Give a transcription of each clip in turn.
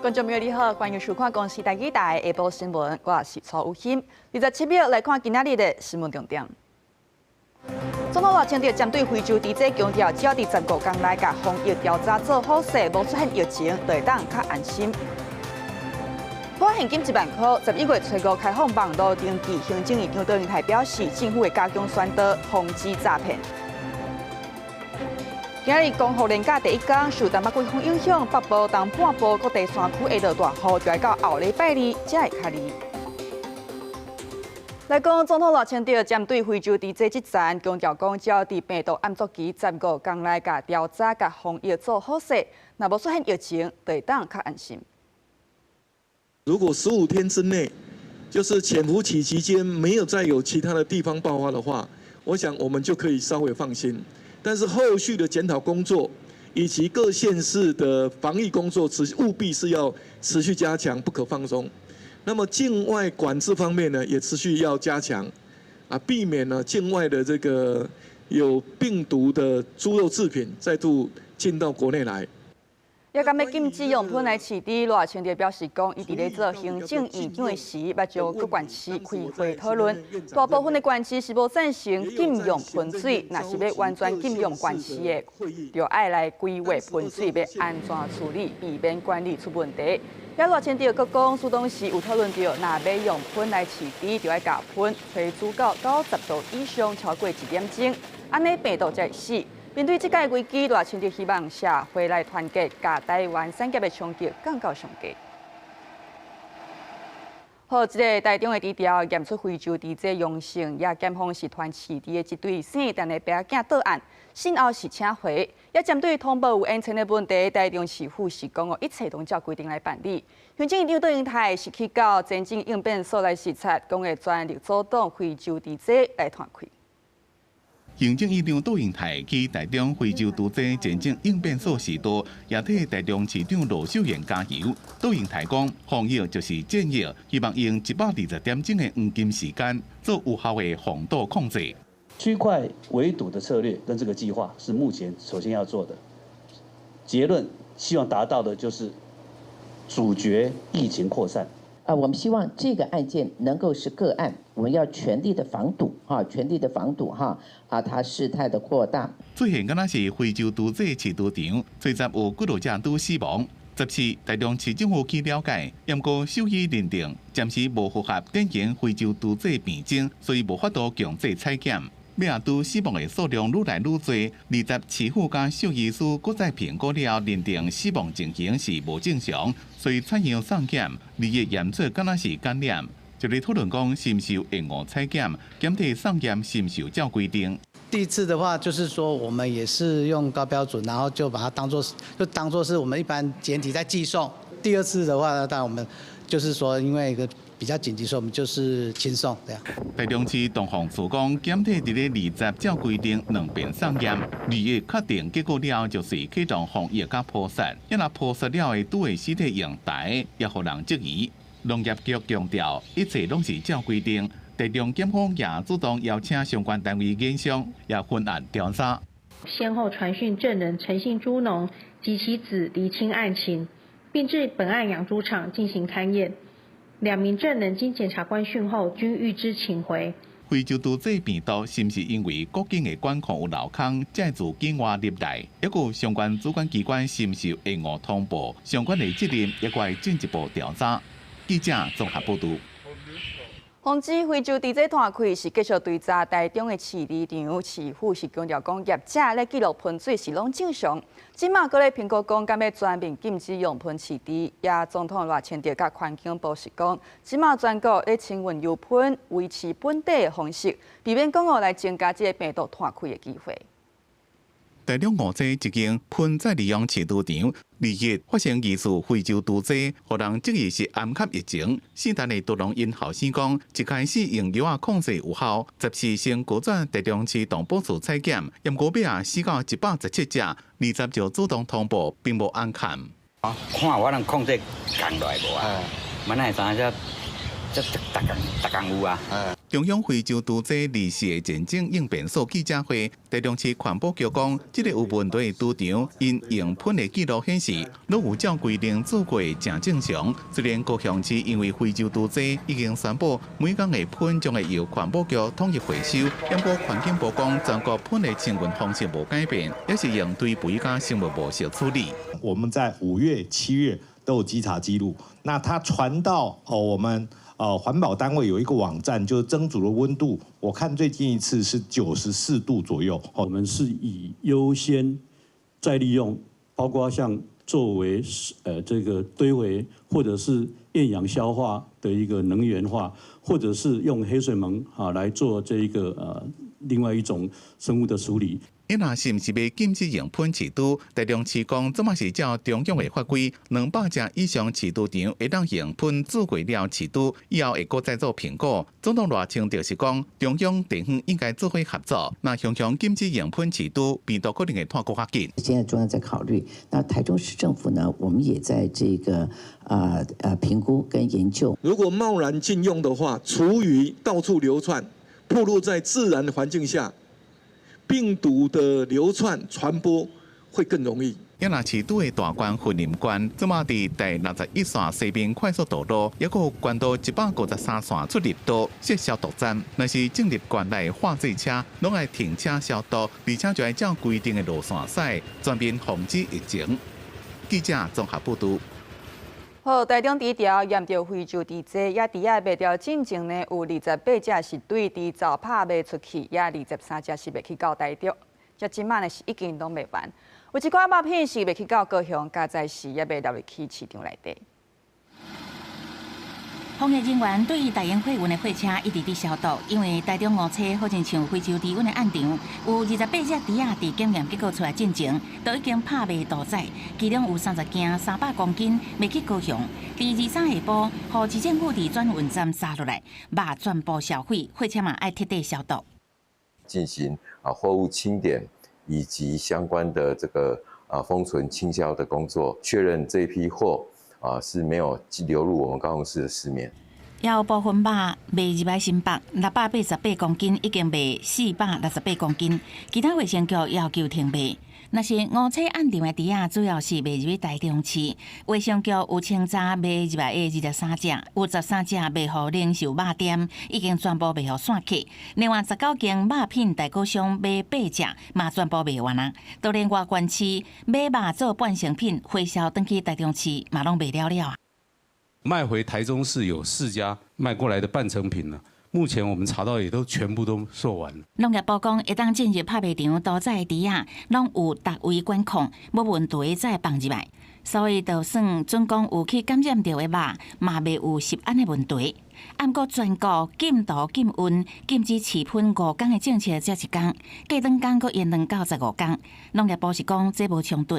觀眾朋友你好，歡迎收看公視台語台下晡新聞，我是曹有欣。27日來看今仔日的新聞重點。總統賴清德針對非洲豬瘟強調，只要佇15工內共防疫調查做好勢，無出現疫情，就會當較安心。保現金1萬箍，11月初五開放網路登記，行政院長卓榮泰表示，政府會加強宣導，防止詐騙。今日光復連假第一工，受東北季風影響，北部、東半部各地山區會落大雨，就愛到後禮拜二才會較離。來講，總統賴清德針對非洲豬瘟這層，強調講，只要佇病毒暗溯期15工內共調查、共防疫做好勢，若無出現疫情，就會當較安心。如果15天之內，就是潛伏期期間沒有再有其他的地方爆發的話，我想我們就可以稍微放心。但是後續的檢討工作以及各縣市的防疫工作，務必是要持續加強，不可放鬆。那麼境外管制方面呢，也持續要加強，啊，避免呢境外的這個有病毒的豬肉製品再度進到國內來。也敢欲禁止用噴來飼豬，賴清德表示講，伊佇咧做行政院長的時，捌將各縣市開會討論，大部分的縣市是無贊成禁用噴水，若是欲完全禁用縣市的，就愛來規劃噴水欲按怎處理，避免管理出問題。也賴清德閣講，蘇東時有討論著，若欲用噴來飼豬，就愛共噴炊煮到90度以上，超過1點鐘，按呢病毒才會死。面對這擺危機，賴清德希望社會來團結，共台灣產業的衝擊降到上低。好，這个台中的豬調驗出非洲豬瘟陽性，也檢方是傳飼豬的這對姓陳的爸仔到案，審後是請回。也針對通報有延遲的問題，台中市府是講哦，一切攏照規定來辦理。行政院長卓榮泰是去到前鎮應變所來視察，講會全力阻擋非洲豬瘟來傳開。行政院長卓榮泰去台中非洲豬瘟前鎮應變所視導，也替台中市長盧秀燕加油。卓榮泰講，防疫就是戰役，希望用120點鐘的黃金時間做有效的防堵控制。區塊圍堵的策略跟這個計劃是目前首先要做的。結論希望達到的就是阻絕疫情擴散。啊，我們希望這個案件能夠是個案，我們要全力的防堵，哈，全力的防堵，哈，啊，它事態的擴大。最近敢若是非洲豬瘟飼豬場，追查有幾落隻豬死亡。14，台中市政府去了解，毋過獸醫認定暫時無符合典型非洲豬瘟病徵，所以無法度強制採檢。尾仔豬死亡的數量愈來愈多，20市府佮獸醫師閣再評估了後，認定死亡情形是無正常，所以採樣送檢，21驗出敢若是感染，就咧討論講是毋是有延誤採檢，檢體送驗是毋是有照規定。第一次的話，就是說我們也是用高標準，然後就把它當做是我們一般檢體在寄送。第二次的話，當然我們就是說因為一個比較緊急，所以我們就是輕送這樣。台中市動防處講，檢體佇咧二十照規定兩遍送驗，21確定結果了後，就是啟動防疫佮撲殺。一若撲殺了後，豬的屍體用抬，也予人質疑。農業局強調，一切攏是照規定。台中檢方也主動邀請相關單位研商，也分案調查。先後傳訊證人陳姓豬農及其子釐清案情，並至本案養豬場進行勘驗。兩名證人經檢察官訊後，均預知請回。非洲豬瘟病毒是毋是因為國境的管控有漏空，才自境外入來？抑閣相關主管機關是毋是有延誤通報？相關的責任也會進一步調查。記者綜合報導。防止非洲豬瘟傳開是繼續追查台中的飼豬場，市府是強調講業者咧記錄噴水是攏正常。這馬閣咧評估講，敢欲全面禁止用噴飼豬。也總統賴清德佮環境部是講，這馬全國咧清運油噴，維持本地的方式，避免講哦來增加這个病毒傳開的機會。台中梧棲一間噴再利用飼豬場，2日發生疑似非洲豬瘟，予人質疑是掩蓋疫情。姓陳的豬農𪜶後生講，一開始用藥仔控制有效，14先勾轉台中市動保處採檢，毋過尾仔死到117隻，二十就主動通報，並無掩蓋。看我能控制降落來無啊？嘛哪會知影這這逐工逐工有啊？中央非洲豬災24的前景應變所記者會，台中市環保局講，這个有問題的豬場，𪜶用噴的記錄顯示，攏有照規定做過誠正常。雖然高雄市因為非洲豬災已經宣布每工的噴將會由環保局統一回收，不過環境部講全國噴的清運方式無改變，也是用堆肥佮生物模式處理。我們在5月、7月都有稽查記錄，那它傳到哦我們環保單位有一個網站，就是蒸煮的溫度，我看最近一次是94度左右。我們是以優先再利用，包括像作為這個堆肥，或者是厭氧消化的一個能源化，或者是用黑水虻啊來做這一個另外一種生物的處理。伊若是毋是欲禁止用噴飼豬？台中市講，這馬是照中央的法規，200隻以上飼豬場會當用噴煮過了飼豬，以後會閣再做評估。總統賴清德是講，中央地方應該做伙合作。若雄雄禁止用噴飼豬，病毒可能會湠閣較緊。現在中央在考慮，那台中市政府呢？我們也在這個評估跟研究。如果貿然禁用的話，廚餘到處流竄，暴露在自然環境下。病毒的流竄傳播會更容易。也若飼豬的大關雲林縣，這馬佇第61線西邊快速道路，抑閣有關道153線出入道設消毒站。若是進入縣內貨載車，攏愛停車消毒，而且就愛照規定的路線駛，全面防止疫情。記者綜合報導。好，台中豬寮驗著非洲豬災，也豬仔賣掉進前呢，有28隻是對豬槽拍賣出去，也23隻是賣去到台中，這這馬呢是已經攏賣完。有一寡肉品是賣去到高雄，加在是也袂納入去市場內底。防疫人員對大型貨運的貨車一直佇消毒，因為台中五車好親像非洲豬瘟的案場，有28隻豬仔佇檢驗結果出來進前，都已經拍賣屠宰，其中有30件300公斤賣去高雄。佇23下晡，予市政府佇轉運站紮落來，肉全部銷毀，貨車嘛愛徹底消毒。進行啊貨物清點以及相關的這個啊封存清銷的工作，確認這批貨啊是沒有流入我們高雄市的市面。也有部分肉賣入來新北，688公斤已經賣468公斤，其他衛生局要求停賣。若是五車案場的豬仔，主要是賣入去台中市。衛生局有清查賣入來的23隻，有13隻賣予零售肉店，已經全部賣予散客。另外19間肉品代購商買八隻，嘛全部賣完啊。都連外縣市買肉做半成品回銷轉去台中市，嘛攏賣了了啊。賣回台中市有四家賣過來的半成品呢。目前我們查到也都全部都售完了。農業部講，會當進入拍賣場屠宰的豬仔，攏有逐位管控，無問題再放入來。所以，就算準講有去感染著的肉，嘛袂有食安的問題。毋過全國禁屠禁運、禁止飼噴5工的政策，才一工，過兩工閣延長到15工。農業部是講這無衝突。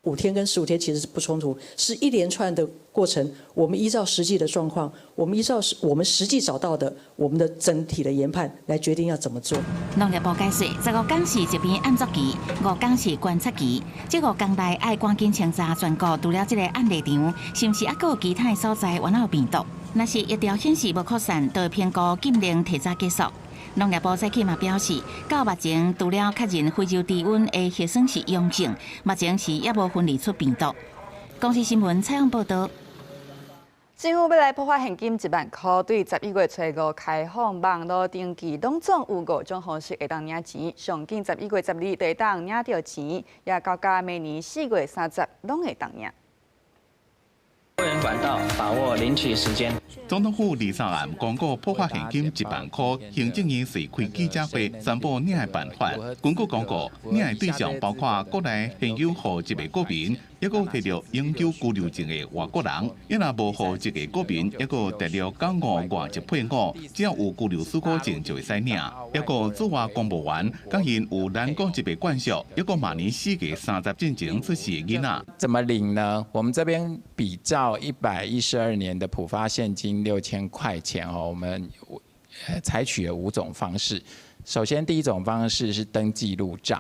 5天跟15天其實是不衝突，是一連串的過程。我們依照實際的狀況，我們依照我們實際找到的，我們的整體的研判來決定要怎麼做。農業部解釋，15工是疾病暗作期，五工是觀察期。這5工內愛趕緊清查全國，除了這個案例場，是毋是猶閣有其他的所在原來有病毒？若是疫調顯示無擴散，就會評估禁令提早結束。農業部早起嘛表示，到目前除了確認非洲豬瘟的核酸是陽性，目前是猶無分離出病毒。公視新聞採訪報導。政府欲來普發現金1萬箍，對11月初5開放網路登記，攏總有五種方式會當領錢。上緊11月12就會當領著錢，也到佮明年4月30攏會當領。多元管道把握領取時間。總統府23暗公告普發現金1萬箍，行政院隨開記者會宣布領的辦法。根據公告，領的對象包括國內現有戶籍的國民，抑閣提著永久居留證的外國人，抑若無戶籍的國民，抑閣帶著港澳外籍配偶，只要有居留許可證就會使領。抑閣駐外公務員，佮𪜶有咱國籍的慣屬，抑閣明年4月30進前出世的囡仔。怎麼領呢？我們這邊比照112年的普發現金6000塊錢哦，我們採取了五種方式。首先，第一種方式是登記入帳。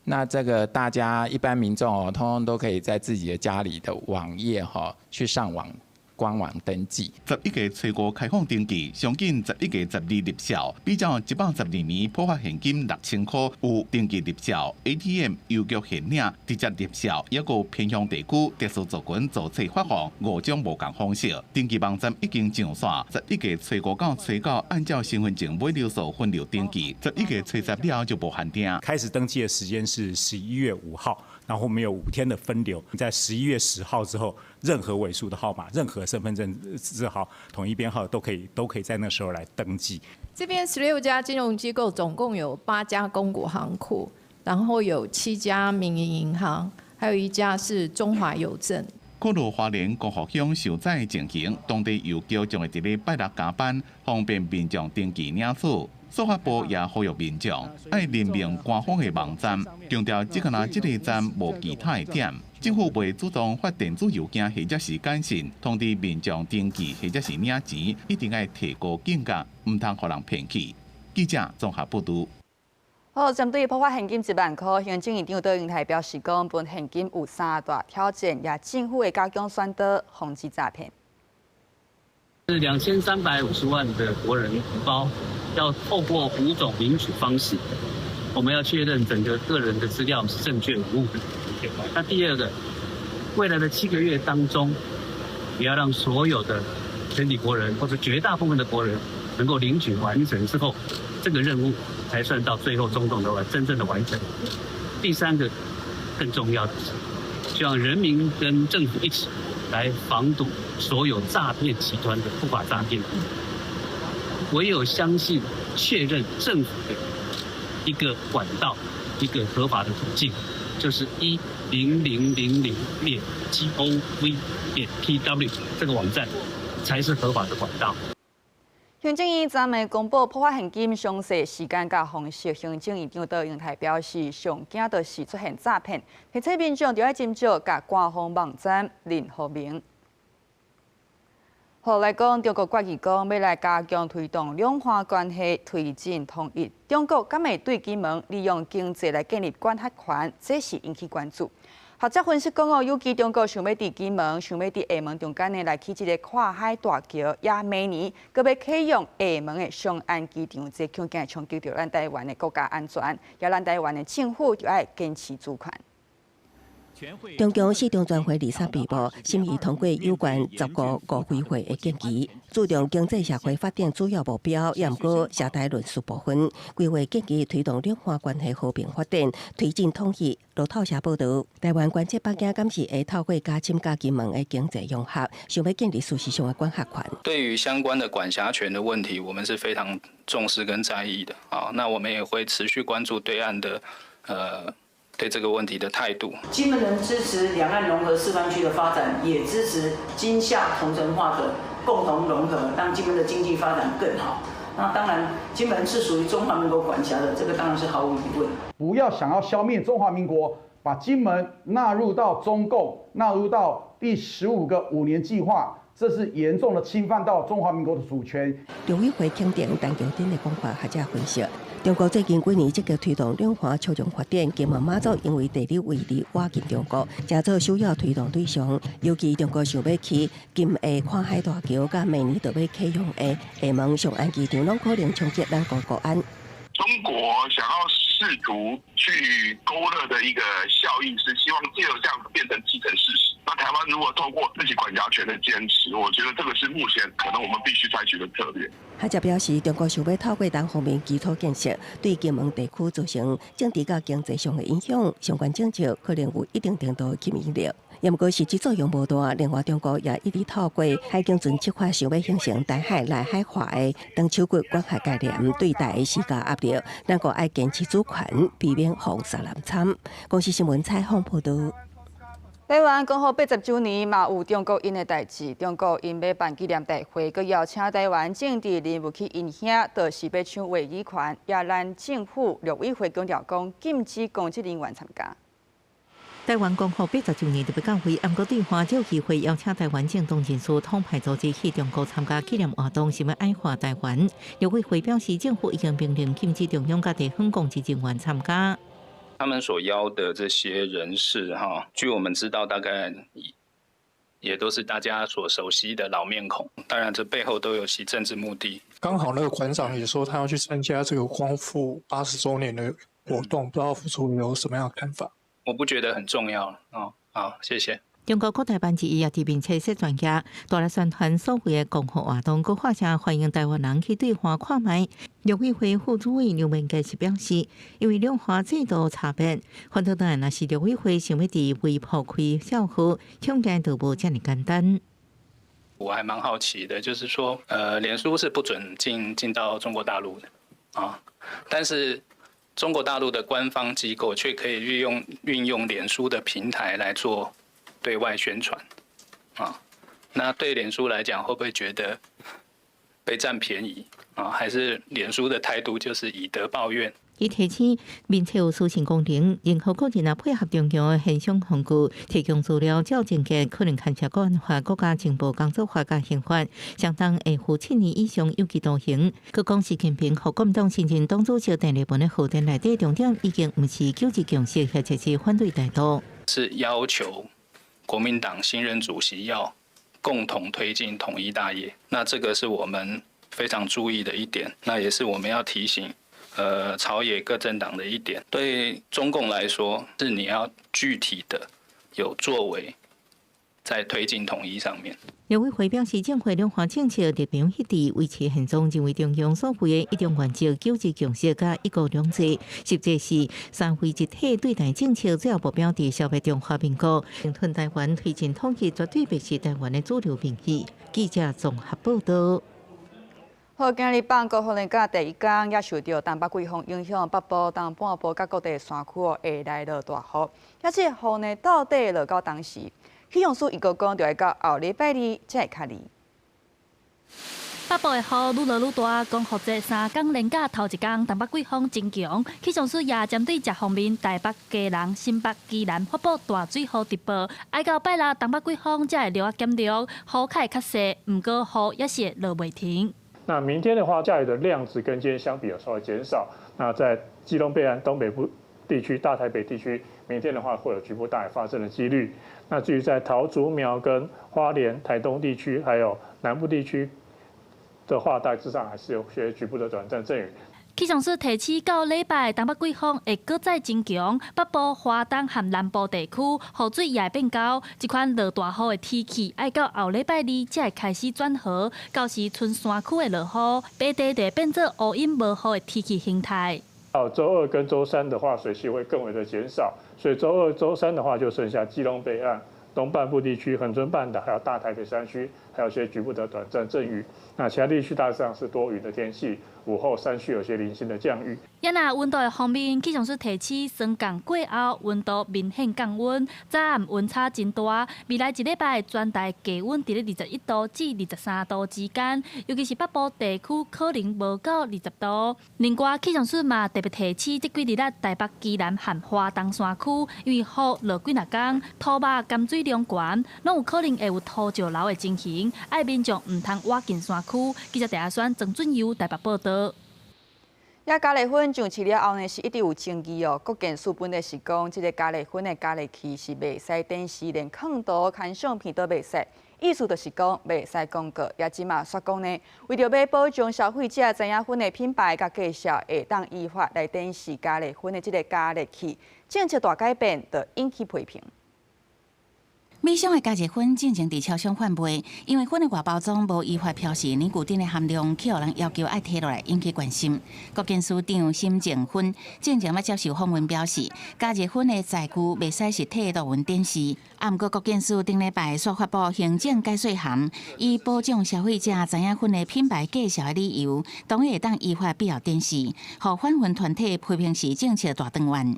那這個大家一般民眾哦，通通都可以在自己的家裡的網頁哈去上網官網登記。11月初五開放登記，上緊11月12入數，比較112年普發現金6000箍有登記入數，ATM 郵局現領直接入數，抑閣偏鄉地區特殊族群注冊發放五種無仝方式。登記網站已經上線，11月初五到初九按照身份證尾六數分流登記，11月初十了後就無限定。開始登記的時間是11月5號，然後我們有5天的分流，在11月10號之後，任何尾數的號碼，任何身份證字號、統一編號都可以在那時候來登記。這邊16家金融機構總共有8家公股行庫，然後有7家民營銀行，還有一家是中華郵政。考慮花蓮光復鄉受災情形，當地郵局將會佇咧拜六加班，方便民眾登記領取。司法部也呼籲民眾愛認明官方的網站，強調只干焦這个站無其他的點。政府袂主動發電子郵件或者是簡訊通知民眾登記或者是領錢，一定愛提高警覺，毋通予人騙去。記者綜合報導。好，針對普發現金1萬箍，行政院長卓榮泰表示講，分現金有三大挑戰，也政府會加強宣導，防止詐騙。是2350萬的國人同胞，要透過五種領取方式，我們要確認整個個人的資料是正確無誤的。那第二個，未來的7個月當中，也要讓所有的全體國人或者絕大部分的國人能夠領取完成之後，這個任務才算到最後終總的完真正的完成。第三個更重要的是，希望人民跟政府一起來防堵所有詐騙集團的不法詐騙。唯有相信、確認政府的一個管道、一個合法的途徑，就是1000.gov.tw 這個網站，才是合法的管道。行政院昨暝公布普發現金詳細時間佮方式，行政院長卓榮泰表示，上驚就是出現詐騙，提醒民眾著愛斟酌共官方網站認號名。好來講，中國決議講欲來加強推動兩岸關係，推進統一。中國敢會對金門利用經濟來建立管轄權，這是引起關注。學者分析講哦，尤其中國想欲佇金門、想欲佇廈門中間呢來起這个跨海大橋，也明年閣欲啟用廈門的松安機場，這恐驚會衝擊著咱台灣的國家安全，也咱台灣的政府就愛堅持主權。中共四中全會23閉幕，審議通過有關十個五委會的建議，注重經濟社會發展主要目標，也毋過涉台論述部分，規劃建議推動兩岸關係和平發展，推進統一。路透社報導，台灣關切北京敢是會透過加深佮金門的經濟融合，想欲建立事實上的管轄權。對於相關的管轄權的問題，我們是非常重視跟在意的啊。那我們也會持續關注對岸的對這個問題的態度。金門人支持兩岸融合示範區的發展，也支持金廈同城化的共同融合，讓金門的經濟發展更好。那當然，金門是屬於中華民國管轄的，這個當然是毫無疑問。不要想要消滅中華民國，把金門納入到中共，納入到第15個5年計劃，這是嚴重的侵犯到中華民國的主權。陸委會肯定陳橋丁的講法，學者分析，中國最近幾年積極推動兩岸相融發展，金門馬祖因為地理位置倚近中國，成做首要推動對象。尤其中國想欲起金廈跨海大橋，佮明年就欲啟用的廈門松安機場，攏可能衝擊咱國國安。中國想要試圖去勾勒的一個效應，是希望借由這樣子變成既成事實。那台灣如果透過自己管轄權的堅持，我覺得這個是目前可能我們必須採取的策略。學者表示，中國想欲透過單方面基礎建設，對金門地區造成政治佮經濟上的影響，相關政策可能有一定程度的吸引力。也毋過實際作用無大。另外，中國也一直透過海警船計劃，想欲形成台海內海化的長手骨管轄概念，對台施加壓力。咱國愛堅持主權，避免予三難參。公視新聞採訪報導。台灣光復80週年嘛有中國𪜶的代誌，中國𪜶欲辦紀念大會，閣邀請台灣政治人物去𪜶遐，就是欲搶話語權。也咱政府陸委會強調講，禁止公職人員參加。台灣光復80週年特別到會，毋過對華少議會邀請台灣政黨人士、統派組織去中國參加紀念活動，是欲矮化台灣。陸委會表示，政府已經明令禁止中央佮地方公職人員參加。他們所邀的這些人士，哈，據我們知道，大概也都是大家所熟悉的老面孔。當然，這背後都有其政治目的。剛好那個館長也說他要去參加這個光復80週年的活動，不知道副主委有什麼樣的看法？我不覺得很重要哦。好，謝謝。中國國台辦之一也佇面冊設專家，大力宣傳所謂的光復活動，閣發聲歡迎台灣人去對岸看覓。陸委會副主委劉文傑是表示，因為兩岸制度差別，反倒當然若是陸委會想欲佇微博開賬號，恐驚就無遮爾簡單。我還蠻好奇的，就是說，臉書是不准進到中國大陸的啊，但是中國大陸的官方機構卻可以運用臉書的平台來做對外宣傳，啊，那對臉書來講，會不會覺得被佔便宜啊？還是臉書的態度就是以德報怨？伊提醒，面冊有私信功能，任何個人若配合中共的懸賞工具，提供資料照證件，可能牽涉國安法、國家情報工作法佮刑法，相當會負7年以上有期徒刑。閣講習近平予國民黨新任黨主席鄧麗文的賀電內底重點已經毋是九二共識，或者是反對台獨，是要求國民黨新任主席要共同推進統一大業，那這個是我們非常注意的一點，那也是我們要提醒，朝野各政黨的一點。對中共來說，是你要具體的有作為，在推進統一上面。陸委會表示，政府兩岸政策立場一致，維持現狀，認為中共所謂的一中原則、九二共識佮一國兩制，實際是三位一體對台政策，主要目標佇消滅中華民國，併吞台灣，推進統一，絕對袂是台灣的主流民意。記者綜合報道。好，今日放國復假第一工，也受著東北季風影響，北部、東半部佮各地山區會來落大雨。這次雨呢，到底落到當時？氣象署預告講，就愛到後禮拜二才會較離。北部的雨愈落愈大，光復節3工連假頭一工，東北季風真強。氣象署也針對這方面，台北、基隆、新北、宜蘭發布大水雨特報。愛到拜六東北季風才會略仔減弱，雨較會較細，毋過雨也是會落袂停。那明天的話，降雨的量值跟今天相比有稍微減少。那在基隆北岸、東北部地區、大台北地區，明天的話會有局部大雨發生的幾率。那至於在桃竹苗跟花蓮、台東地區，還有南部地區的話，大致上還是有些局部的短暫陣雨。氣象署提醒，到禮拜東北季風會閣再增強，北部、華東和南部地區雨水也會變高。這款落大雨的天氣，愛到後禮拜二才會開始轉好。到時賰山區的落雨，白地就會變做烏陰無雨的天氣形態。到週二跟週三的話，水汽會更為的減少，所以週二、週三的話，就剩下基隆北岸、東半部地區、恆春半島，還有大台北山區，還有一些局部的短暫陣雨。那其他地區大致上是多雲的天氣，午後山區有些零星的降雨。也若溫度的方面，氣象署提醒，霜降過後溫度明顯降溫，早暗溫差真大。未來一禮拜全台低溫佇咧21度至23度之間，尤其是北部地區可能無到20度。另外，氣象署嘛特別提醒，這幾日仔台北、宜蘭和花東山區，因為雨落幾若工，土肉含水量懸，攏有可能會有土石流的情形，愛民眾毋通倚近山區。記者鄭阿宣、曾俊佑台北報道。也加熱粉上市了後呢，是一直有爭議哦。國健署本來是講，這个加熱粉的加熱器是袂使展示，連囥圖、牽相片都袂使。意思就是講袂使廣告。也這馬煞講呢，為著欲保障消費者知影粉的品牌佮介紹，會當依法來展示加熱粉的這个加熱器，政策大改變，就引起批評。米商的加熱粉進前佇超商販賣，因為粉的外包裝無依法標示尼古丁的含量，去予人要求愛提落來，引起關心。國健署長沈靜芬進前捌接受訪問表示，加熱粉的載具袂使實體圖文展示。啊，毋過國健署頂禮拜煞發布行政解說函，以保障消費者知影粉的品牌介紹的理由，同意會當依法必要展示，予反粉團體批評是政策大轉彎。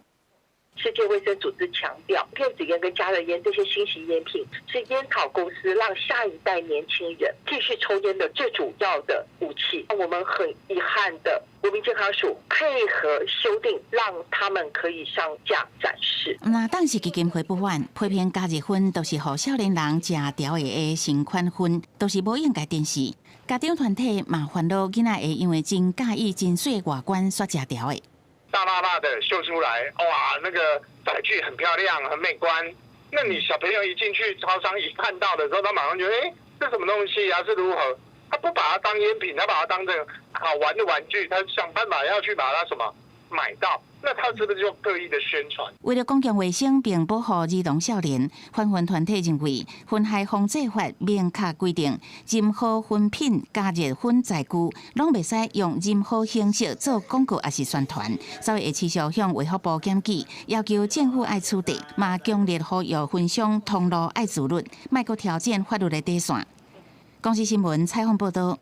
世界衛生組織強調，電子菸跟加熱菸這些新型菸品是菸草公司讓下一代年輕人繼續抽菸的最主要的武器。我們很遺憾的，國民健康署配合修訂，讓他們可以上架展示。那當時基金會不滿，批評加熱粉都是予少年人食著的新款粉，都是無應該展示。家長團體嘛煩惱囡仔會因為真佮意真媠外觀，煞食著的。大剌剌的秀出來，哇，那個載具很漂亮，很美觀。那你小朋友一進去超商一看到的時候，他馬上覺得，欸，這什麼東西啊？是如何？他不把它當菸品，他把它當成好玩的玩具，他想辦法要去把它什麼買到。那他是不是就刻意的宣傳？為了公共衛生並保護兒童少年，反薰團體認為，薰害防制法明確規定，任何薰品、加熱薰載具，攏袂使用任何形式做廣告抑是宣傳，所以會持續向衛福部檢舉，要求政府愛取締，嘛強烈呼籲薰商通路愛自律，莫閣挑戰法律的底線。公視新聞採訪報道。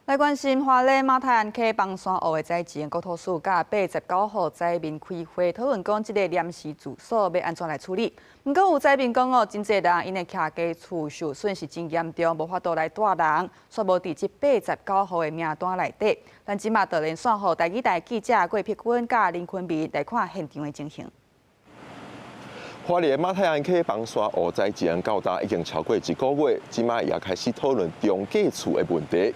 來關心花蓮馬太鞍溪枋山湖的災情，國土署佮89戶災民開會討論，講這个臨時住所欲按怎來處理。毋過有災民講哦，真濟人𪜶的徛家厝受損是真嚴重，無法度來蹛人，煞無佇這89戶的名單內底。咱這馬就連線予台語台記者郭碧君佮林坤明來看現場的情形。花蓮馬太鞍溪枋山湖災情到今已經超過一個月，這馬也開始討論重建厝的問題。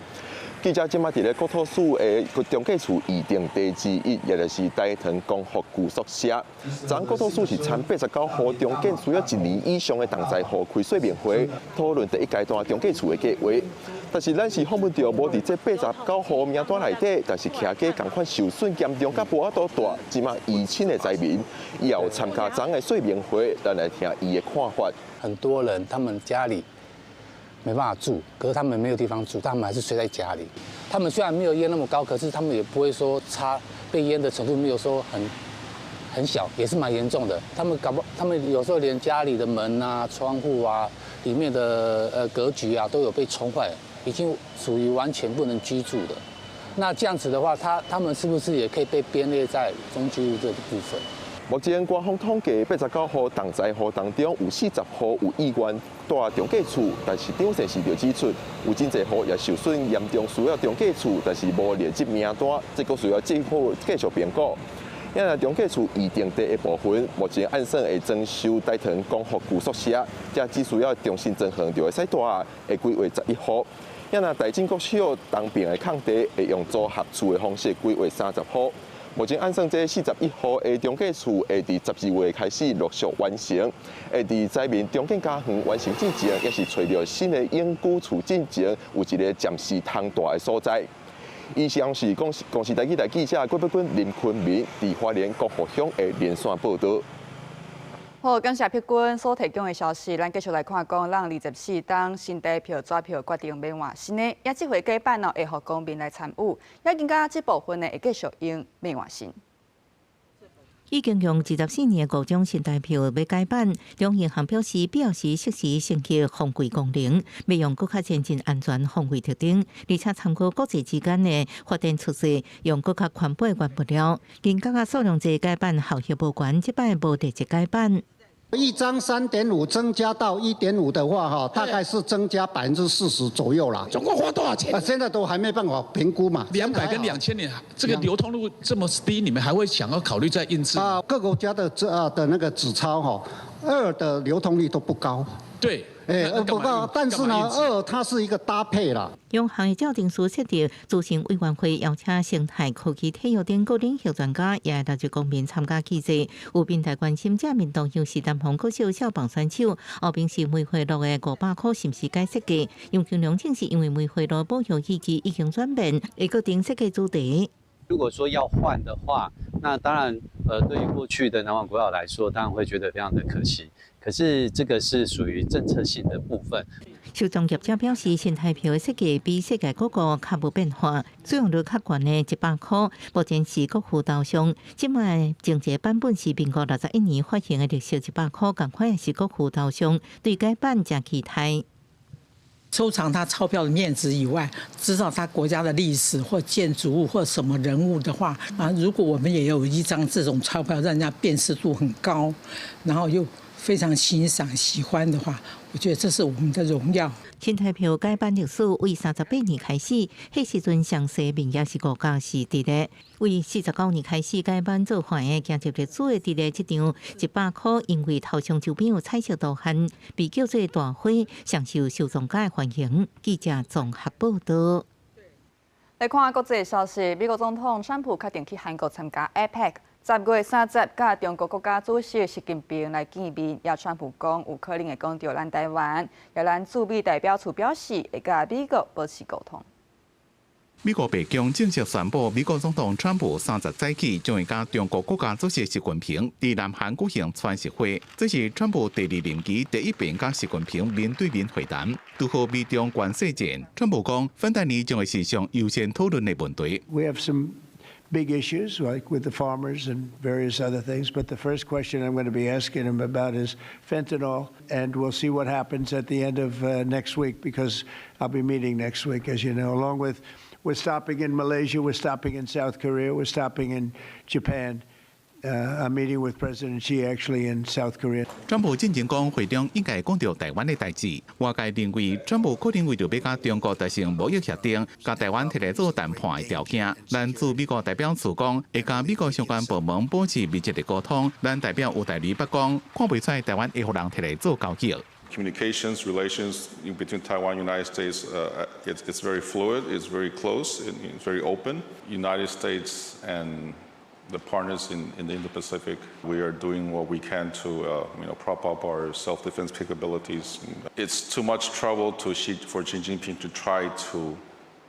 記者這馬佇咧國土署的重建厝預定地之一，也就是大屯光復舊宿舍。昨國土署是參89戶重建需要一年以上的重災戶開說明會，討論第一階段重建厝的計劃。但是咱是訪問著無佇這89戶名單內底，但是徛家仝款受損嚴重，佮無法度蹛，這馬移親的災民，伊也有參加昨的說明會，咱來聽伊的看法。很多人他們家裡沒辦法住，可是他們沒有地方住，他們還是睡在家裡。他們雖然沒有淹那麼高，可是他們也不會說差，被淹的程度沒有說很小，也是蠻嚴重的。他們搞不，他們有時候連家裡的門啊、窗戶啊、裡面的格局啊都有被沖壞，已經屬於完全不能居住的。那這樣子的話，他們是不是也可以被編列在中居屋這個部分？目前官方統計，89戶重災戶當中有40戶有意願蹛重建厝，但是張先生就指出，有真濟戶也受損嚴重，需要重建厝，但是無列入名單，這閣需要政府繼續評估。因為重建厝預定地的部分，目前按算會裝修大屯光復舊宿舍，這只需要重新裝潢就會使蹛，會規劃11戶。因為大進國小東邊的空地，會用組合厝的方式規劃30戶。目前按算這41戶的重建厝會佇12月開始陸續完成，會佇災民重建家園完成之前，也是揣著新的永久厝進前有一个暫時通蹛的所在。以上是公視台語台記者郭碧君、林坤明佇花蓮光復鄉的連線報導。好，感謝碧君所提供的消息，咱繼續來看講，咱24冬新台票紙票決定欲換新的，也這回改版哦，會予公民來參與，也更加這部分呢會繼續用免換新。已經用24年的五張新台票欲改版，中央銀行表示，必要時適時升級防偽功能，欲用閣較先進安全防偽特徵，而且參考國際之間的發展趨勢，用閣較環保的原物料。金額數量濟改版效益無懸，這擺無特別改版。一張3.5增加到1.5的話，哈，大概是增加40%左右啦。總共花多少錢？啊，現在都還沒辦法評估嘛。200跟2000年，這個流通率這麼低，你們還會想要考慮再印製？啊，各國家的這的那個紙鈔哈，二的流通率都不高。對。欸，不高，但是呢，二它是一個搭配啦。央行的鑑定師設定諮詢委員會，邀請生態、科技、體育等各領域專家，也來自公民參加記者。有平台關心這面動優是南方國小消防選手，後邊是梅花鹿的500塊是毋是改設計？楊金龍正是因為梅花鹿保育意義已經轉變，會閣定設計主題。如果說要換的話，那當然，對於過去的南網國小來說，當然會覺得非常的可惜。可是這個是屬於政策性的部分。收藏業者表示，新台票的設計比世界各國較無變化，使用率較懸的100塊，目前是國父頭像。這擺前一個版本是民國61年發行的綠色100塊，仝款也是國父頭像，對改版誠期待。收藏他鈔票的面值以外，知道他國家的歷史或建築物或什麼人物的話，啊，如果我們也有一張這種鈔票，讓人家辨識度很高，然後又非常欣賞、喜歡的話，我覺得這是我們的榮耀。新台票改版歷史為38年開始，彼時陣詳細面額是五角是佇咧，為49年開始改版做法的，行入歷史的佇咧這張100塊，因為頭像周邊有彩色圖案，被叫做大花，上受收藏家的歡迎。記者綜合報道。來看國際消息，美國總統川普確定去韓國參加 APEC。10月30，佮中國國家主席習近平來見面，也川普講有可能會講著咱台灣，也咱駐美代表處表示會佮美國保持溝通。美國白宮正式宣布，美國總統川普30早起將會佮中國國家主席習近平佇南韓舉行川習會，這是川普第二任期第一遍佮習近平面對面會談。拄好美中關稅戰，川普講，芬太尼將會是上優先討論的問題。 We have some big issues like with the farmers and various other things, but the first question I'm going to be asking him about is fentanyl, and we'll see what happens at the end of next week because I'll be meeting next week, as you know, along with we're stopping in Malaysia, we're stopping in South Korea, we're stopping in Japan. I'm meeting with President Xi actually in South Korea. 川普進前講會中應該講著台灣的代誌，外界認為川普可能為著欲佮中國達成貿易協定，共台灣提來做談判的條件。咱駐美國代表處講，會佮美國相關部門保持密切的溝通。咱代表吳大雷捌講，看袂出來台灣會予人提來做交易。 Communications relations between Taiwan and United States, it's very fluid, it's very close, it's very open. United States and the partners in the Indo-Pacific, we are doing what we can to prop up our self-defense capabilities. It's too much trouble for Xi Jinping to try to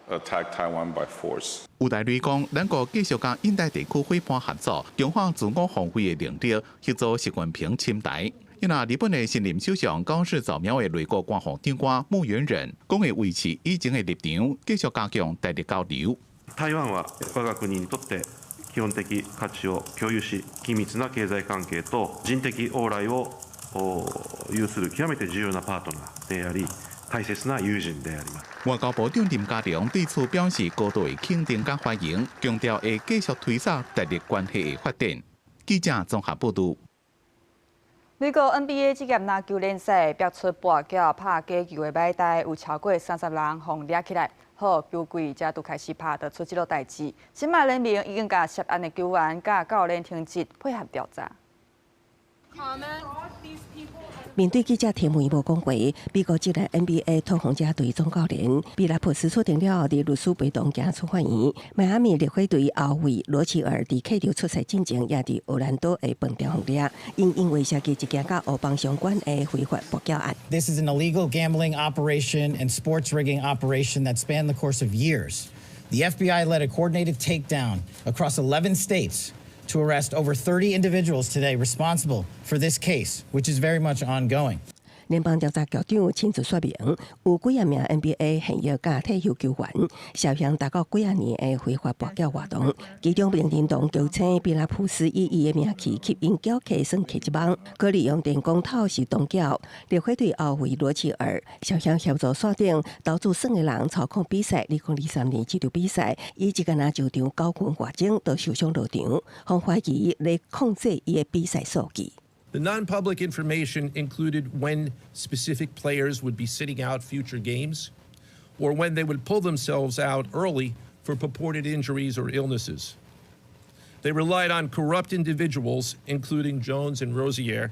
attack Taiwan by force. 吳大雷講，咱國繼續佮印太地區夥伴合作，強化自我防衛的能力，協助習近平侵台。因為日本的新任首相高市早苗的內閣官房長官木原稔講會維持以前的立場，繼續加強台日交流。台灣は我が國にとって基本的価値を共有し、緊密な経済関係と人的往來を有する極めて重要なパートナーであり、大切な友人であります。外交部長林佳龍對此表示高度的肯定佮歡迎，強調會繼續推動台日關係的發展。記者綜合報導。美國 NBA 職業籃球聯賽爆出跋筊拍假球的買單，有超過30人予掠起來。好，球季才拄開始拍，就出這落代誌。這馬聯盟已經共涉案的球員佮教練停職，配合調查。面對記者提問，無講話。美國職業 NBA 拓荒者隊總教練比拉普斯出庭了後，佇律師陪同行出法院。邁阿密熱火隊後衛羅齊爾佇客場出賽進前，也佇奧蘭多的飯店予掠，𪜶因為涉及一件佮烏幫相關的非法跋筊案。 This is an illegal gambling operation and sports rigging operation that spanned the course of years. The FBI led a coordinated takedown across 11 states to arrest over 30 individuals today responsible for this case, which is very much ongoing. 聯邦調查局長親自說明，有幾仔名 NBA 現役佮退休球員涉嫌達到幾仔年的非法跋筊活動，其中名人堂球星比拉普斯以伊的名氣吸引掮客耍客一網，閣利用電工透視擋繳。熱火隊後衛羅齊爾涉嫌協助線頂投注耍的人操控比賽。2023年這場比賽，伊一個人上場9分外鐘就受傷落場，予懷疑咧控制伊的比賽數據。 The non-public information included when specific players would be sitting out future games or when they would pull themselves out early for purported injuries or illnesses. They relied on corrupt individuals, including Jones and Rozier.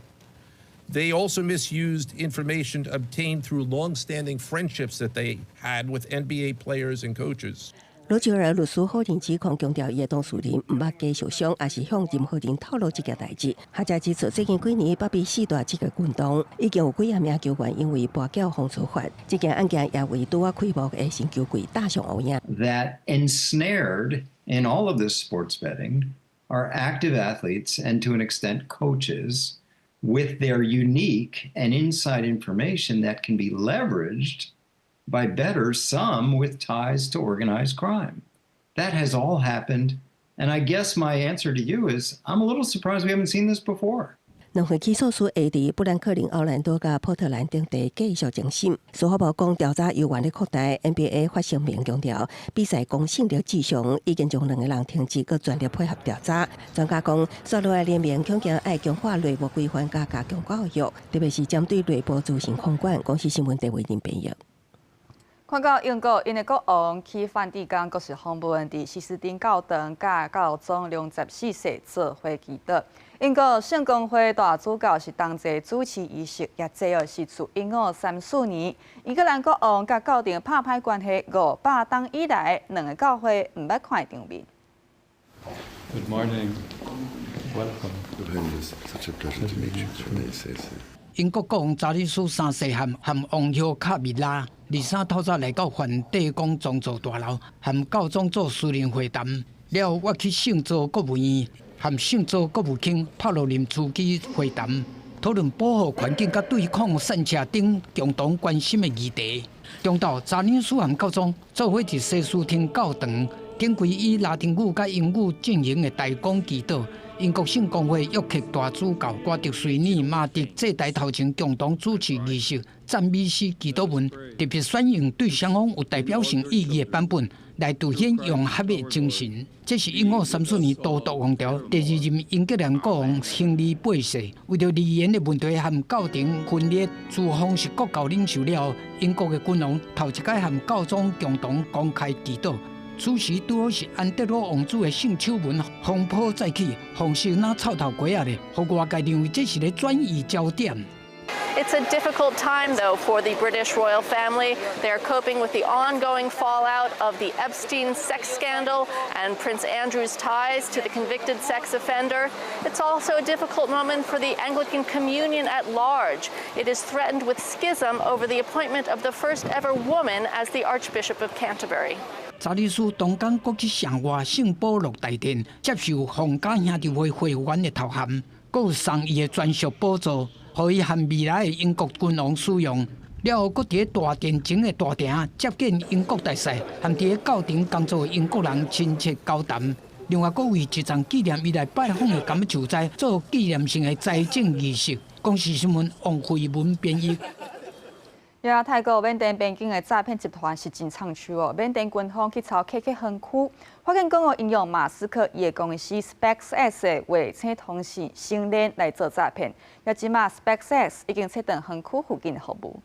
They also misused information obtained through long-standing friendships that they had with NBA players and coaches. 羅齊爾律師否認指控，強調伊的當事人毋捌假受傷，抑是向任何人透露這件代誌。學者指出，最近幾年北美四大職業運動已經有幾仔名球員因為跋筊予處罰。這件案件也為拄仔開幕的新球季打上烏影。 That ensnared in all of this sports betting are active athletes and to an extent coaches with their unique and inside information that can be leveraged by bettors, some with ties to organized crime. That has all happened. And I guess my answer to you is I'm a little surprised we haven't seen this before. 兩份起訴書會佇布蘭克林、奧蘭多佮波特蘭等地繼續偵審。司法部講調查猶原咧擴大，NBA 發聲明強調比賽公信力至上，已經將兩个人停職，閣全力配合調查。專家講，紲落來聯盟恐驚愛強化內部規範，佮加強教育，特別是針對內部資訊控管。公視新聞鄭偉仁編譯。看到英國𪜶的國王去梵蒂岡國事訪問，佇西斯丁教堂佮教宗良十四世做伙祈禱。英國聖公會大主教是同齊主持儀式，也這個是自1534年英格蘭國王佮教廷拍歹關係500冬以來，兩个教會毋捌看的場面。 Good morning. Welcome. Such a pleasure to meet you. 英國國王查理斯三世和和王后卡米拉，23透早來到梵蒂岡宗座大樓，和教宗做私人會談。了後，我去聖座國務院，和聖座國務卿帕羅林樞機會談，討論保護環境佮對抗散赤等共同關心的議題。中晝，查理斯和教宗做伙佇西斯汀教堂，展開以拉丁語佮英語進行的大公祈禱。英國聖公會約克大主教瓜德瑞爾馬迪祭台頭前共同主持儀式，讚美詩祈禱文，特別選用對雙方有代表性意義的版本來凸顯融合的精神。這是1534年都鐸王朝第二任英格蘭國王亨利八世，為著語言的問題和教廷分裂，自封是國教領袖了後，英國的君王頭一擺和教宗共同公開祈禱。此時拄好是安德魯王子的性醜聞風波再起，方式若臭頭雞仔咧，予外界認為這是咧轉移焦點。 It's a difficult time, though, for the British royal family. They are coping with the ongoing fallout of the Epstein sex scandal and Prince Andrew's ties to the convicted sex offender. It's also a difficult moment for the Anglican Communion at large. It is threatened with schism over the appointment of the first ever woman as the Archbishop of Canterbury. 查理斯當天閣去聖外聖保祿大殿接受皇家兄弟會會員的頭銜，閣有送伊的專屬寶座，予伊和未來的英國君王使用。了後，閣佇大殿前的大廳接見英國大使，和佇教廷工作的英國人親切交談。另外，閣為一叢紀念伊來拜訪的柑仔樹栽做紀念性的栽種儀式。公視新聞王慧文編譯。呀，泰國緬甸邊境的詐騙集團是真猖獗哦！緬甸軍方去抄 KK 園區，發現講哦，𪜶用馬斯克伊的公司 SpaceX 的衛星通信星鏈來做詐騙。也這馬 SpaceX 已經切斷園區附近的服務。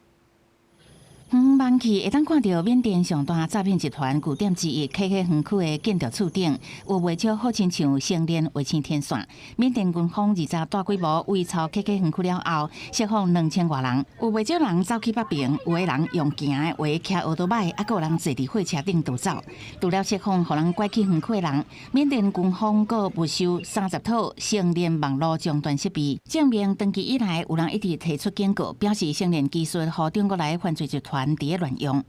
遠望去會當看著緬甸上大詐騙集團據點之一 KK 園區的建築厝頂，有袂少好親像星鏈衛星天線。緬甸軍方20大規模圍抄 KK 園區了後，釋放2000外人，有袂少人走去北爿，有的人用行的，有的騎歐多擺，猶閣有人坐佇貨車頂逃走。除了釋放予人拐去園區的人，緬甸軍方閣沒收30套星鏈網路終端設備，證明長期以來有人一直提出警告，表示星鏈技術予中國來的犯罪集團佇咧亂用。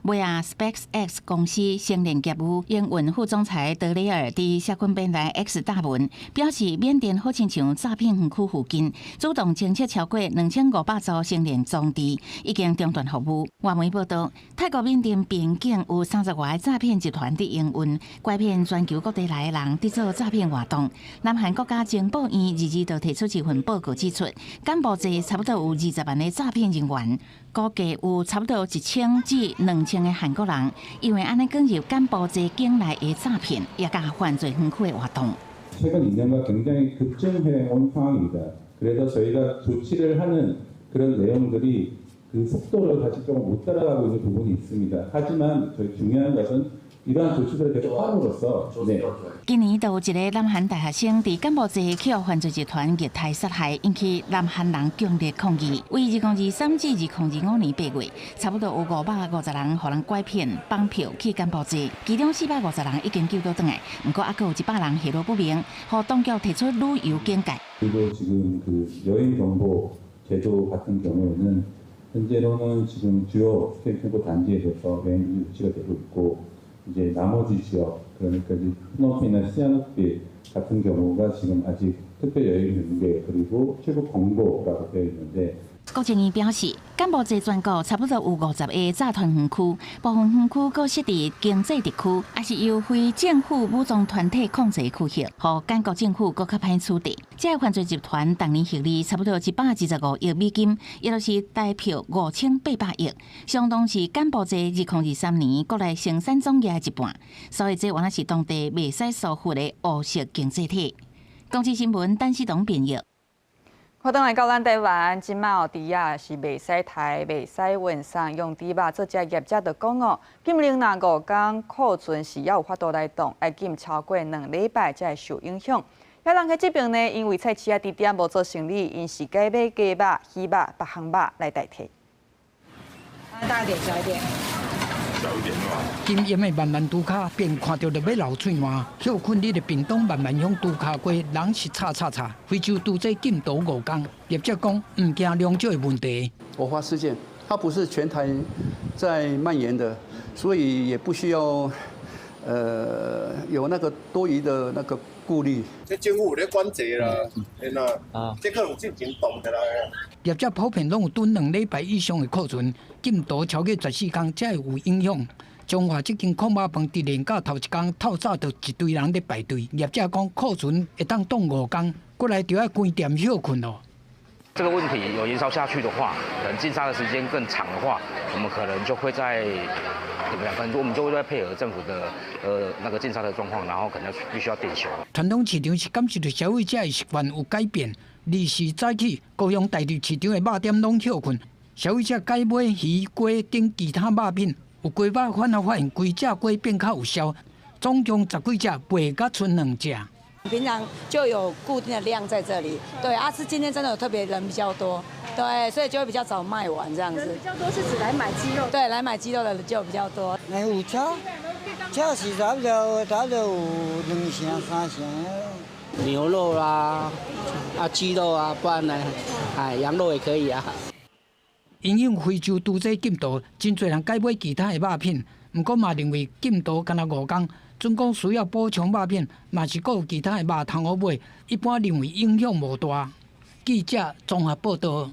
尾仔，SpaceX 公司星鏈業務營運副總裁德雷爾佇社群平台 X 貼文，表示緬甸好親像詐騙園區附近主動偵測超過2500座星鏈裝置，已經中斷服務。外媒報道，泰國緬甸邊境有30外個詐騙集團佇營運，拐騙全球各地來的人佇做詐騙活動。南韓國家情報院22就提出一份報告指出，柬埔寨差不多有20萬個詐騙人員。估計有差不多1000至2000個韓國人，因為按呢捲入柬埔寨境內的詐騙，也佮犯罪園區的活動。 최근 2년간 굉장히 급증해온 상황입니다. 그래서 저희가 조치를 하는 그런 내용들이 그 속도를 사실 조금 못 따라가고 있는 부분이 있습니다. 하지만 저희 중요한 것은 이러한 조치들을 계속 함으로써 네. 今年就有一个南韓大學生佇柬埔寨去予犯罪集團虐待殺害，引起南韓人強烈抗議。為2023至2025年8月，差不多有550人予人拐騙綁票去柬埔寨，其中450人已經救倒轉來，毋過猶閣有100人下落不明，予當局提出旅遊警戒。 그리고 지금 그 여행 정보 제도 같은 경우에는 현재로는 지금 주요 주택 단지에서 여행지 조치가 되고 있고 이제 나머지 지역 그러니까 이제 프놈펜이나 시아누크빌 같은 경우가 지금 아직 특별 여행 경계 그리고 출국 권고라고 되어 있는데 國政院表示，柬埔寨全國差不多有50個詐騙園區，部分園區閣設佇經濟特區，抑是由非政府武裝團體控制的區域，予柬國政府閣較歹處置。這个犯罪集團逐年獲利差不多125億美金，也就是台票5800億，相當是柬埔寨2023年國內生產總額的一半。所以這原來是當地袂使疏忽的烏色經濟體。公視新聞陳世東編譯。看轉來到咱台灣，這馬豬仔是袂使刣，袂使運送，用豬肉做食業者就講哦，禁令若5工庫存是猶有法度來動，愛禁超過2禮拜才會受影響。遐人喺這爿呢，因為菜市仔豬店無做生意，𪜶是改買雞肉、魚肉、別項肉來代替。大一點，小一點。小一點的嘛。禁煙的漫漫豬跤，便看著就欲流喙瀾。歇睏日的屏東萬巒鄉豬跤街，人是吵吵吵。非洲豬災禁毒5工，業者講毋驚量少的問題。偶發事件，它不是全台在蔓延的，所以也不需要有那個多餘的那個顧慮。這政府有咧管制啦，嘿啦，這可能進前凍起來。業者普遍攏有囤2禮拜以上的庫存，禁毒超過14工才會有影響。彰化這間炕肉飯佇連假頭一工透早就一堆人咧排隊，業者講庫存會當擋5工，過來就愛關店歇睏咯。這個問題有延燒下去的話，可能禁殺的時間更長的話，我們可能就會在怎麼樣？可能我們就會在配合政府的那個禁殺的狀況，然後可能要必須要點休。傳統市場是感受著消費者的習慣有改變，二是早起高雄大直市場的肉店攏歇睏，消費者改買魚、雞等其他肉品，有雞肉反而發現規隻雞變較有銷，總共10幾隻賣甲賰2隻。平常就有固定的量在這裡，對，啊是今天真的有特別人比較多，對，所以就會比較早賣完這樣子。人比較多是指來買雞肉？對，來買雞肉的人就比較多。那有車，車是差不多，差不多有2成3成。牛肉啦，啊雞肉啊，不然呢，哎羊肉也可以啊。因應非洲豬災禁毒，真濟人改買其他的肉品，毋過嘛認為禁毒干焦5工。準講需要補充肉品，嘛是閣有其他的肉通好買，一般認為影響無大。記者綜合報導。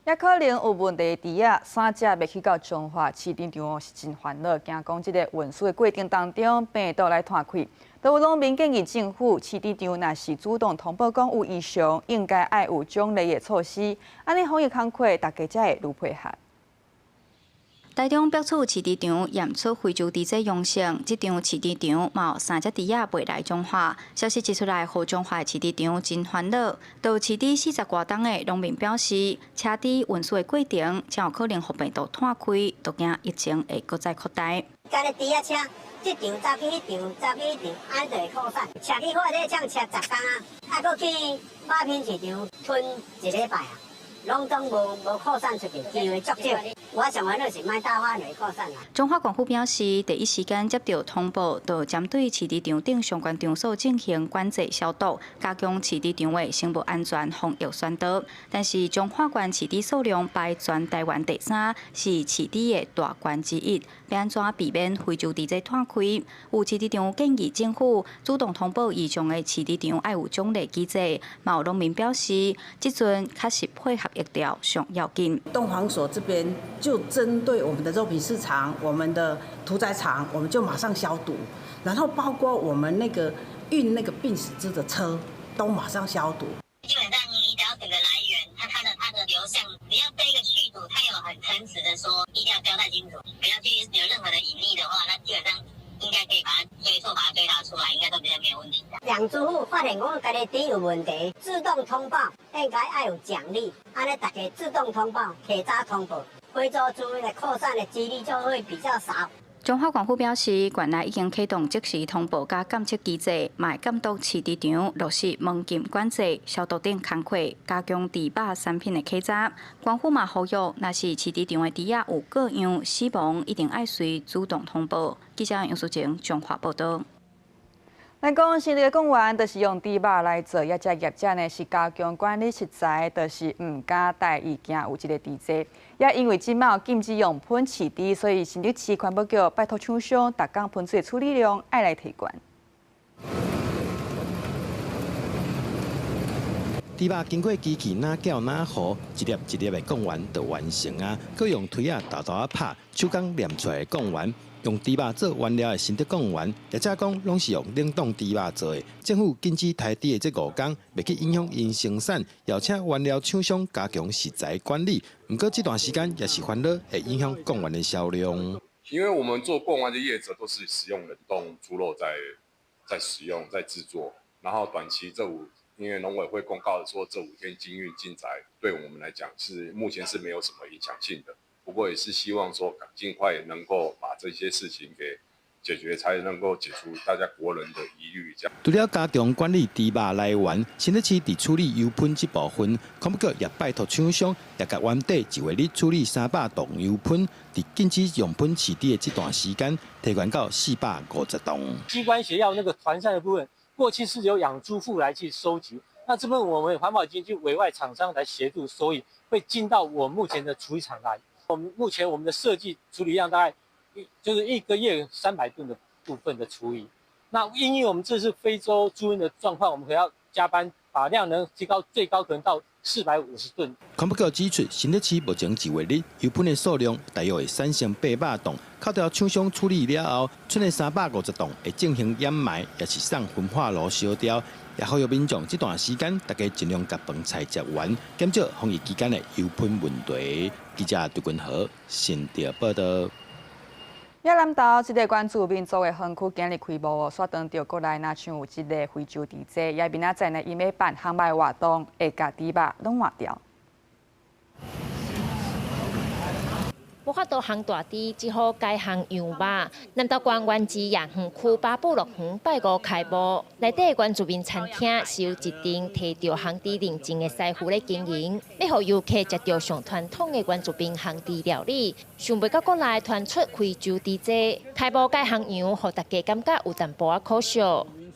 也可能有問題的豬仔，散隻欲去到彰化飼豬場是真煩惱，驚講這個運輸的過程當中病毒來傳開。都有農民建議政府飼豬場若是主動通報講有異常，應該愛有獎勵的措施，按呢防疫工課大家才會愈配合。台中北厝飼豬場驗出非洲豬災陽性，這場飼豬場嘛有3隻豬仔袂來彰化。消息一出來，予彰化飼豬場真煩惱。到飼豬40外冬的農民表示，車豬運輸的過程真有可能予病毒傳開，都驚疫情會閣再擴大。干咧豬仔車，這場走去彼場，走去彼場，按呢就會擴散。車去貨車廠車10工啊，啊，閣去肉品市場吞1禮拜啊，攏總無擴散出去，機會足少。我上煩惱是莫大範圍擴散啦。彰化縣府表示，第一時間接到通報，就針對飼豬場等相關場所進行管制消毒，加強飼豬場的生物安全防疫宣導。但是彰化縣飼豬數量排全台灣第3，是飼豬的大縣之一，欲按怎避免非洲豬災傳開？有飼豬場建議政府主動通報異常的飼豬場愛有獎勵機制。嘛有農民表示，這陣確實配合疫調上要緊。動防所這邊就針對我們的肉品市場、我們的屠宰場，我們就馬上消毒，然後包括我們那個運那個病死豬的車都馬上消毒。基本上你只要整個來源，它的流向，你要背一個去毒，它有很誠實的說，一定要交代清楚，不要去有任何的隱匿的話，那基本上應該可以把它追溯、把它追查出來，應該都比較沒有問題的。養豬戶發現講家己豬有問題，自動通報，應該愛有獎勵，按呢大家自動通報，提早通報。非洲豬的擴散的幾率就會比較少。彰化縣府表示，縣內已經啟動即時通報佮監測機制，嘛會監督飼豬場落實門禁管制、消毒等工課，加強豬肉產品的檢查。縣府嘛呼籲，若是飼豬場的豬仔有個樣死亡，一定愛隨主動通報。記者楊淑晴彰化報導。咱講新竹貢丸，就是用豬肉來做，也這業者呢是加強管理食材，就是毋敢帶伊驚有這個豬災。也因為這擺有禁止用噴飼豬，所以新竹市環保局拜託廠商，逐工噴水處理量愛來提懸。豬肉經過機器哪攪哪糊，一粒一粒的貢丸就完成啊！閣用槌仔沓沓仔拍，手工捏出來的貢丸。用豬肉做原料的新竹貢丸，業者講攏是用冷凍豬肉做的。政府禁止刣豬的這5工，袂去影響𪜶生產，邀請原料廠商加強食材管理。毋過這段時間也是煩惱，會影響貢丸的銷量。因為我們做貢丸的業者都是使用冷凍豬肉在使用、在製作，然後短期這五，因為農委會公告說這5天禁運禁宰，對我們來講是目前是沒有什麼影響性的。不過也是希望說，盡快能夠把這些事情給解決，才能夠解除大家國人的疑慮。這樣。除了加強管理豬肉來源，新北市佇處理油噴這部分，環保局也拜託廠商，也共原底一月日處理300噸油噴，佇禁止用噴飼豬的這段時間，提懸到450噸。機關協要那個團膳的部分，過去是由養豬戶來去收集，那這部分我們環保局就委外廠商來協助，所以會進到我目前的處理廠來。我們目前我們的設計處理量大概就是一個月300噸的部分的處理。那因為我們這次非洲豬瘟的狀況，我們可能要加班，把量能提高，最高可能到450噸。環保局指出，新北市目前一月日油噴的數量大約會產生800噸，扣掉廠商處理了後，剩的350噸會進行掩埋，抑是送焚化爐燒掉。也呼籲民眾這段時間，大家盡量共飯菜食完，減少防疫期間的油噴問題。記者杜君豪新竹報道。也南投這个原住民族的園區今日開幕哦，煞當著國內若像有這个非洲豬災，也明仔載呢，𪜶欲辦烘肉活動，會共豬肉攏換掉。無法度烘大豬，只好改烘羊肉。南投縣原子野園區巴布樂園拜五開幕，內底原住民餐廳是由一間提著烘豬認證的師傅咧經營，欲予遊客食著上傳統的原住民烘豬料理。想袂到國內傳出非洲豬災，開幕改烘羊，予大家感覺有淡薄仔可惜。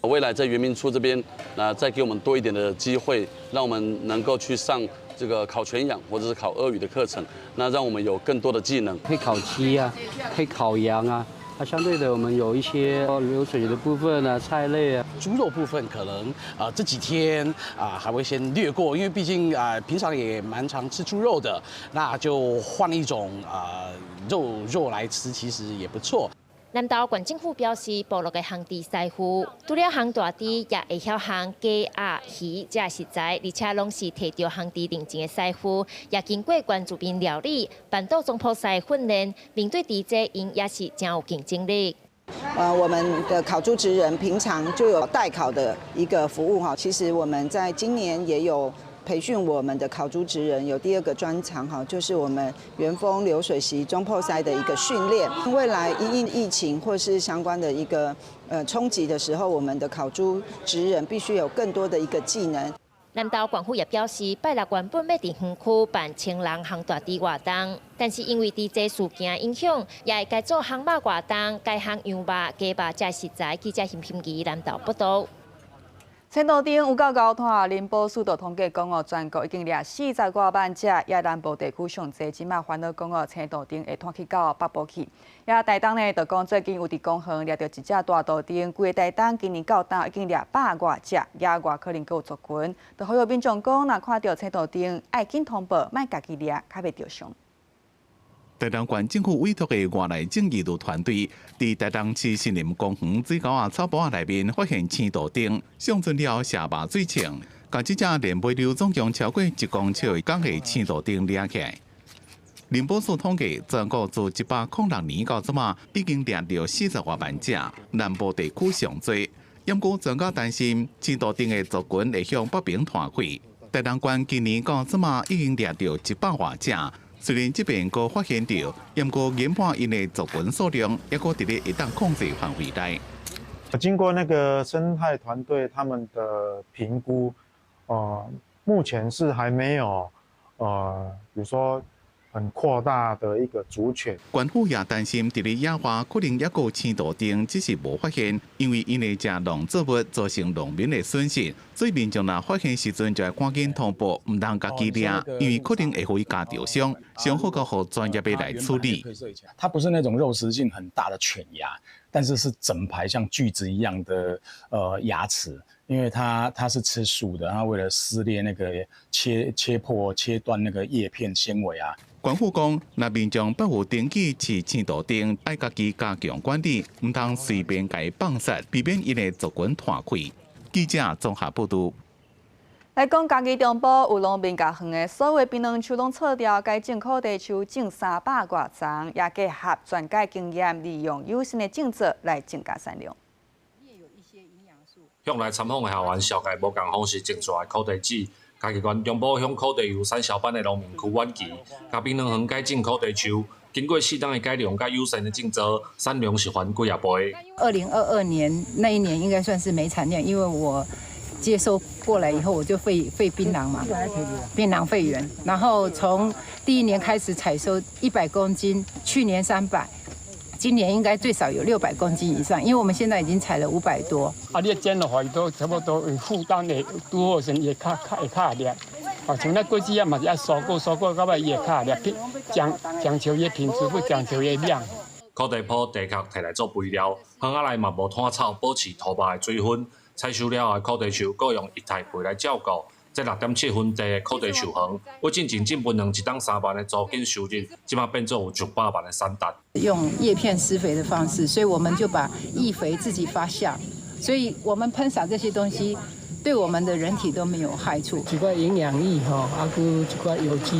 未來在原民處這邊，那再給我們多一點的機會，讓我們能夠去上這個烤全羊或者是烤鱷魚的課程，那讓我們有更多的技能。可以烤雞啊，可以烤羊啊，啊，相對的我們有一些流水的部分啊，菜類啊。豬肉部分可能啊這幾天啊還會先略過，因為畢竟啊平常也蠻常吃豬肉的，那就換一種啊肉來吃，其實也不錯。南投縣政府表示，部落的烘豬師傅除了烘大豬，也會曉烘雞、鴨、魚這食材，而且攏是提著烘豬認證的師傅，也經過原住民料理、辦桌總鋪師訓練，面對豬災，𪜶也是誠有競爭力。我們的烤豬職人平常就有代烤的一個服務哈，其實我們在今年也有培訓我們的烤豬職人，有第二個專長哈，就是我們元豐流水席總鋪師的一個訓練。未來因應疫情或是相關的一個衝擊的時候，我們的烤豬職人必須有更多的一個技能。南投縣府也表示，拜六原本欲佇園區辦千人烘大豬活動，但是因為豬災事件影響，也會改做烘肉活動，改烘羊肉、雞肉這食材。記者沈欣怡南投報道。青島頂有夠𠢕湠，林保署就統計講哦，全國已經掠40外萬隻，也南部地區上濟，這馬煩惱講哦，青杜鵑會湠去到北部去。也台東呢，就講最近有佇公園掠著一隻大杜鵑，規个台東今年到今已經掠100外隻，野外可能閣有族群。就呼籲民眾講，若看著青杜鵑，愛緊通報，莫家己掠，較袂著傷。台東縣政府委託的外來種義務團隊，佇台東市森林公園水溝仔草埔仔內面發現青杜鵑，上傳了下肉水銃，共這隻連尾瘤總共超過1公尺的港的青杜鵑掠起來。林保署統計，全國自106年到這馬，已經掠著40外萬隻，南部地區上濟。毋過專家擔心，青杜鵑的族群會向北邊湠開。台東縣今年到這馬已經掠著100外隻。雖然這邊閣發現著，毋過研判𪜶的族群數量，猶閣佇咧會當控制範圍內。經過那個生態團隊他們的評估，目前是還沒有，比如說很擴大的一個族群。縣府也擔心，佇咧野外可能猶閣有青杜鵑，只是無發現，因為𪜶會食農作物，造成農民的損失。所以民眾若發現時陣，就愛趕緊通報，毋通家己掠，因為可能會予伊咬著傷。上好閣予專業的來處理。它不是那種肉食性很大的犬牙，但是是整排像鋸子一樣的牙齒，因為它是吃素的，它為了撕裂那個切破切斷那個葉片纖維啊。縣府講，若民眾捌有登記飼青杜鵑，愛家己加強管理，毋通隨便共伊放殺，避免𪜶的族群湠開。記者綜合報導。來講，嘉義中部有農民共園的所有檳榔樹攏鋤掉，改種苦茶樹種300外叢，也結合專家經驗，利用有限的種植來增加產量。向來參訪的校園，紹介無仝方式種出來苦茶籽。嘉義縣中埔鄉苦茶油產銷班的農民邱婉琪，共檳榔園改種苦茶樹，經過適當的改良佮友善的種植，產量是翻幾仔倍。2022年那一年應該算是沒產量，因為我接收過來以後，我就廢檳榔嘛，檳榔廢園，然後從第一年開始採收100公斤，去年300，今年應該最少有600公斤以上，因為我們現在已經採了500多。啊，你剪落來都差不多負擔的拄好時會較較會較會哦，像咱果子啊嘛是愛蔬果，蔬果到尾伊會較會講講求伊品質，不講求伊量。苦茶鋪地殼提來做肥料，園仔內嘛無湠草，保持土肉的水分。採收了後的苦茶樹，閣用液態肥來照顧。這6.7分地的苦茶樹園，為進前種檳榔一冬3萬的租金收入，這馬變做有上百萬的產值。用葉片施肥的方式，所以我們就把液肥自己發酵，所以我們噴灑這些東西，對我們的人體都沒有害處。一寡營養液吼，啊，閣一寡有機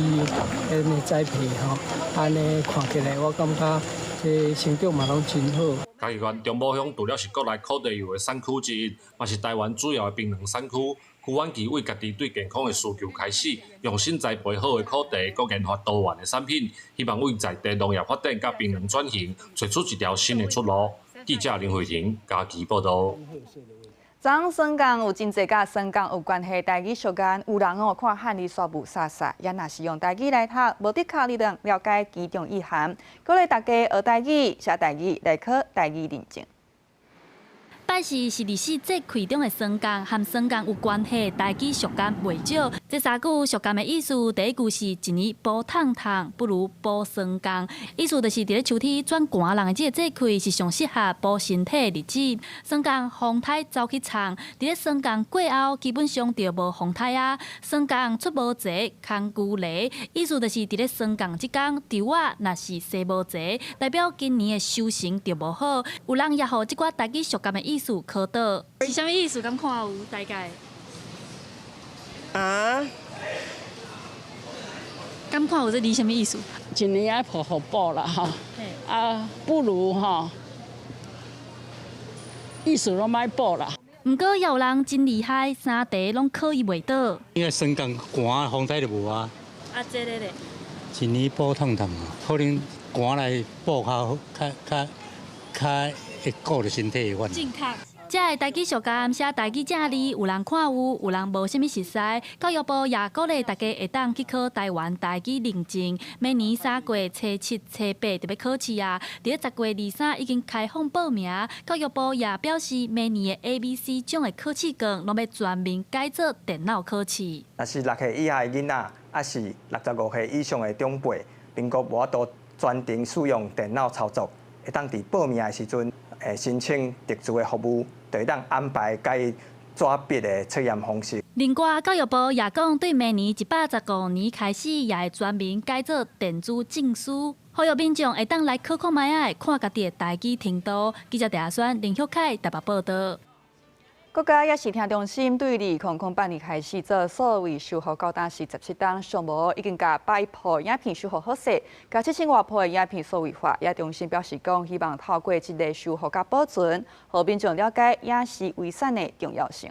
的栽培吼，按呢看起來我感覺這成長嘛攏真好。嘉義縣中武鄉除了是國內苦茶油的產區之一，嘛是台灣主要的檳榔產區。區婉琪為家己對健康的需求開始，用心栽培好的苦茶，閣研發多元的產品，希望為在地農業發展佮檳榔轉型，揣出一條新的出路。記者林慧婷嘉義報導。昨霜降有真濟佮霜降有關係，台語俗諺有人哦看漢字煞霧煞煞，也若是用台語來讀，無的確你能了解其中意涵。鼓勵大家學台語、寫台語來考台語認證。拜四是二十四節氣中的霜降，和霜降有關係，台語俗諺袂少。這三句俗諺的意思，第一句是一年補燙燙，不如補霜降，意思就是佇咧秋天轉寒人的這個節氣是上適合補身體的日子。霜降風颱走去衝，佇咧霜降過後，基本上就無風颱啊。霜降出無齊，空龜犁，意思就是佇咧霜降這工，稻仔若是生無齊，代表今年的收成就無好。有人也予這寡台語俗諺的意思考倒，是啥物意思？敢看有大概？啊？敢看有這字啥物意思？一年愛補予補啦吼，啊，不如吼，意思攏莫補啦。毋過也有人真厲害，三題攏考伊袂倒。因為霜降寒，風颱就無啊。啊，這個咧？一年補燙燙，可能寒來補較較較較會顧著身體的款。正確。這个台語俗諺寫台語正字，有人看有，有人無啥物熟似。教育部也鼓勵大家會當去考台灣台語認證。每年3月初七、初八就欲考試啊！佇咧10月23已經開放報名。教育部也表示，明年的 A、B、C 種的考試卷攏欲全面改做電腦考試。若是6歲以下的囡仔，抑是65歲以上的長輩，評估無法度全程使用電腦操作，會當佇報名的時陣，會申請特殊的服務，就會當安排改紙筆的測驗方式。另外，教育部也講，對明年115年開始，也會全面改做電子證書，呼籲民眾會當來考看覓仔，看家己的台語程度。記者鄭阿宣、林旭凱台北報導。國家影視聽中心對2008年開始做數位修復，到今是17冬，上無已經共101部影片修復好勢，共7000外部的影片數位化。也中心表示講，希望透過這个修復佮保存，予民眾了解影視遺產的重要性。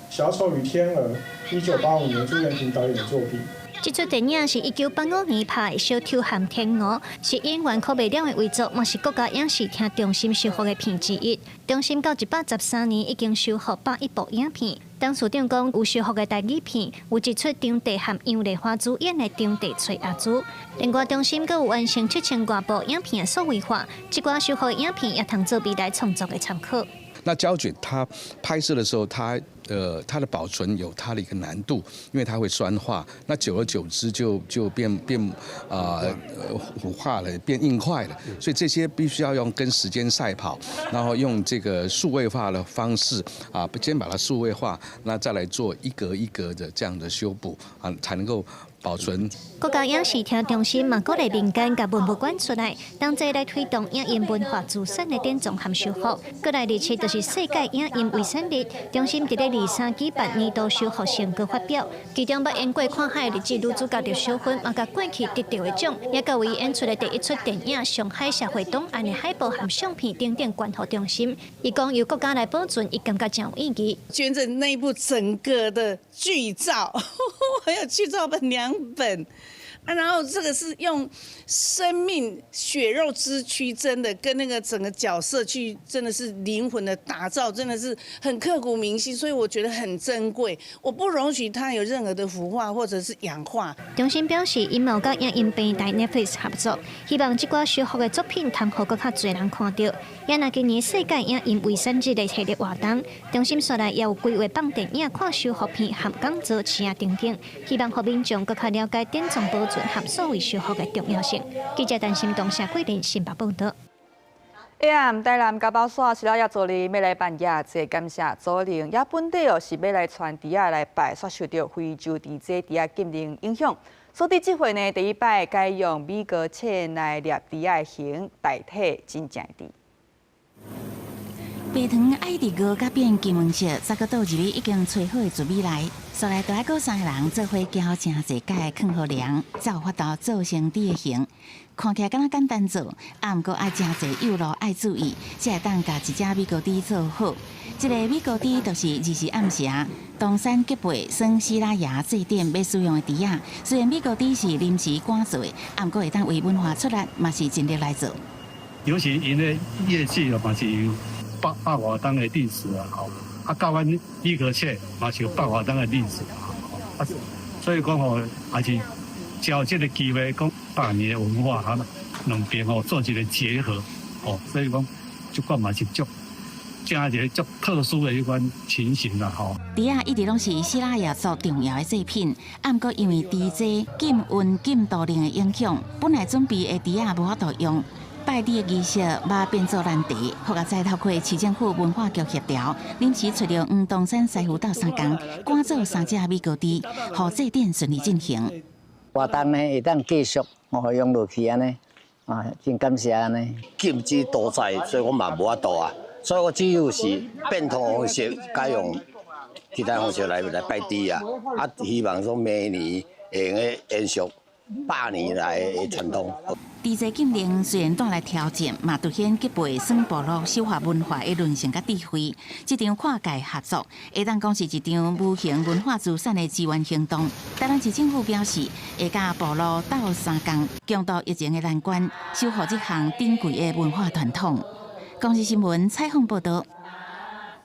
小丑與天鵝，1985年朱延平導演的作品。這齣電影是1985年拍的《小丑和天鵝》，是演員柯袂了的遺作，嘛是國家影視聽中心修復的片之一。中心到113年已經修復101部影片。董事長講，有修復的台語片，有一齣張帝和楊麗花主演的《張帝揣阿朱》。另外，中心閣有完成7000外部影片的數位化，這寡修復的影片也通做未來創作的參考。那膠卷它拍攝的時候，它的保存有它的一個難度，因為它會酸化，那久而久之就變變啊腐化了，變硬塊了。所以這些必須要用跟時間賽跑，然後用這個數位化的方式啊，先把它數位化，那再來做一格一格的這樣的修補啊，才能夠保存。國家影視聽中心嘛，鼓勵民間共文物館出來，同齊來推動影音文化資產的典藏和修復。過來27就是世界影音遺產日，中心佇咧23舉辦年度修復成果發表，其中捌演過看海的日子女主角劉小芬嘛，共過去得著的獎，也佮為演出的第一齣電影《上海社會檔案》的海報和相片等等捐予中心。伊講由國家來保存，伊感覺真有意義。捐贈那一部整個的劇照，還有劇照本2本。啊，然後這個是用生命血肉之軀，真的跟那個整個角色去，真的是靈魂的打造，真的是很刻骨銘心，所以我覺得很珍貴。我不容許它有任何的腐化或者是氧化。中心表示，𪜶嘛有佮影音平台 Netflix 合作，希望這寡修復的作品通予閣較濟人看著。也若今年世界影音遺產日的系列活動，中心紲來也有規劃放電影、看修復片和講座、試等等，希望予民眾閣較了解典藏保存和數位修復的重要性。記者陳心東、謝桂林新北報道。 AM 台南嘉寶山是了也做哩欲來辦夜祭感謝祖靈，也本底哦是欲來傳豬仔來拜，煞受著非洲豬隻豬仔禁令影響，所以這回呢，第一擺改用米糕切來捏豬仔形代替真正的豬。白糖愛直熬甲變金黃色，才閣倒入去已經炊好的糯米內。紲來就愛閣三个人做伙攪誠濟擺，囥予涼，才有法度做成豬的形。看起來敢若簡單做，啊，毋過愛誠濟幼路愛注意，才會當共一隻米糕豬做好。這個米糕豬就是24暗時東山吉貝耍死拉爺祭典欲使用的豬仔。雖然米糕豬是臨時趕做的，啊，毋過會當為文化出力，嘛是盡力來做。尤其𪜶的樂器嘛是有百百外冬的歷史啊，吼！啊，佮阮米糕切嘛是有百外冬的歷史啊，啊，所以講吼，也是藉這個機會講百年的文化哈，兩邊吼做一個結合，哦，所以講這款嘛是足誠一個足特殊的一款情形啦，吼。豬仔一直攏是死拉爺族重要的祭品，啊，毋過因為豬隻禁運禁渡令的影響，本來準備的豬仔無法度用。拜豬的儀式嘛變做難題，予較再透過市政府文化局協調，臨時揣著黃東山師傅鬥相共，趕做三隻米糕豬，予祭典順利進行。活動呢會當繼續哦用落去按呢，啊，真感謝按呢。禁止屠宰，所以我嘛無法度啊，所以我只有是變通方式，改用其他方式來拜豬啊，啊，希望說明年會用得延續100年來的傳統。豬隻禁令雖然帶來挑戰，嘛凸顯吉貝耍部落守護文化的韌性佮智慧。這場跨界合作，會當講是一場無形文化資產的支援行動。台南市政府表示，會佮部落鬥相共，共渡疫情的難關，守護這項珍貴的文化傳統。公視新聞採訪報道。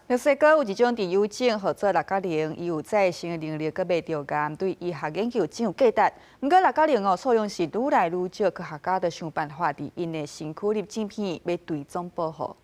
墨西哥有一種特有種，號做六角龍，伊有再生的能力，閣袂著癌，對醫學研究真有價值。毋過六角龍哦，數量是愈來愈少，科學家就想辦法佇𪜶的身軀入晶片，欲追蹤保護。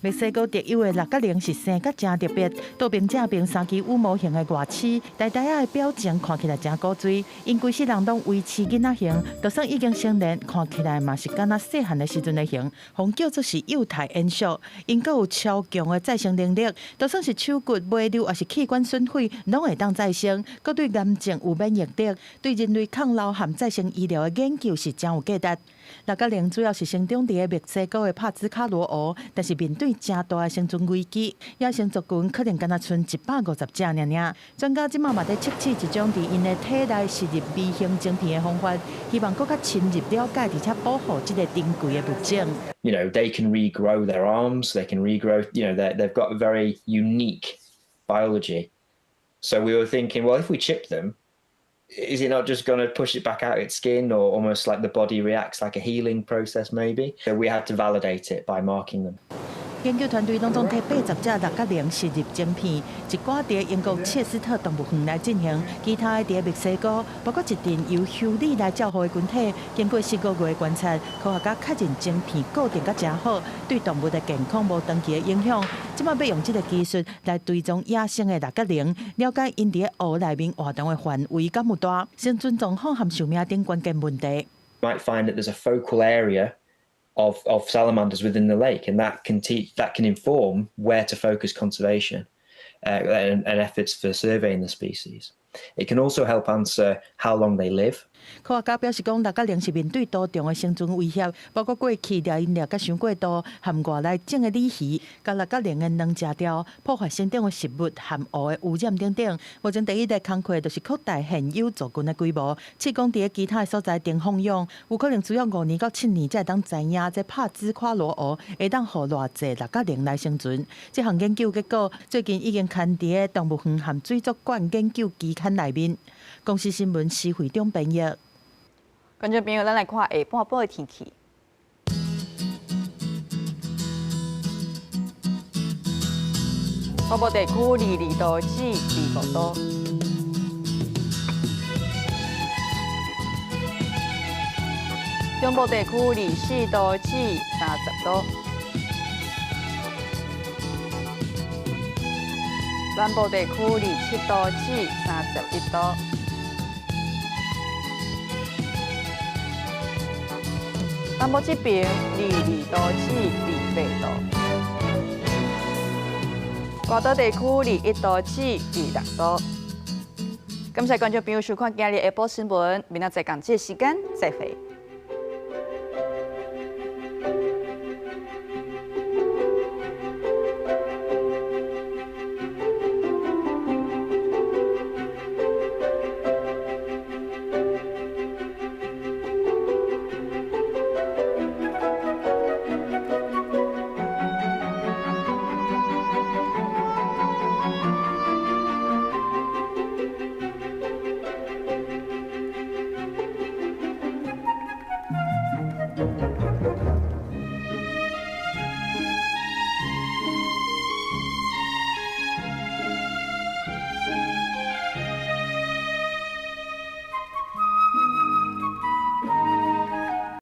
墨西哥特有的六角龍是生甲誠特別，倒爿正爿三支羽毛型的外齒，呆呆仔的表情看起來誠古錐。𪜶規世人攏維持囡仔型，就算已經成年，看起來嘛是敢若細漢的時陣的型，予人叫做是幼態延續。𪜶閣有超強的再生能力，就算是手骨糜爛抑是器官損毀，攏會當再生。閣對癌症有免疫力，對人類抗老和再生醫療的研究是誠有價值。六角龍主要是生長佇个墨西哥的帕茲卡羅湖，但是面對誠大的生存危機，野生族群可能干焦賰150隻爾爾。專家這馬嘛佇測試一種佇𪜶的體內植入微型晶片的方法，希望閣較深入了解，而且保護這个珍貴的物種。 They can regrow their arms, they can regrow, they've got a very unique biology. So we were thinking, well, if we chip them, is it not just going to push it back out its skin, or almost like the body reacts like a healing process maybe? So we had to validate it by marking them. 研究團隊攏總提80隻六角龍植入晶片，一寡佇英國切斯特動物園來進行，其他的佇墨西哥，包括一陣由修女來照護的群體。經過10個月的觀察，科學家確認晶片固定甲誠好，對動物的健康無長期的影響。這馬欲用這个技術來追蹤野生的六角龍，了解𪜶佇湖內面活動的範圍敢有大，生存狀況和壽命等關鍵問題。 Might find that there's a focal area of salamanders within the lake, and that can inform where to focus conservation and efforts for surveying the species. It can also help answer how long they live. 科學家表示講，六角龍是面對多重的生存威脅，包括過去掠𪜶掠甲傷過度，和外來種的鯉魚，共六角龍的卵食掉，破壞生長的食物和湖的污染等等。目前第一个工課就是擴大現有族群的規模，試講佇其他的所在頂放養，有可能需要5年到7年才會當知影這帕茲卡羅湖會當予偌濟六角龍來生存。這項研究結果最近已經刊佇個動物園和水族館研究期刊內面。公視新聞施惠中編譯。觀眾朋友，咱來看下半晡的天氣。北部地區22度至25度，中部地區24度至30度，南部地區27度至31度，南部這邊22度至28度。外島地區21度至26度。感謝觀眾朋友收看今日下晡新聞，明仔載仝這個時間再會。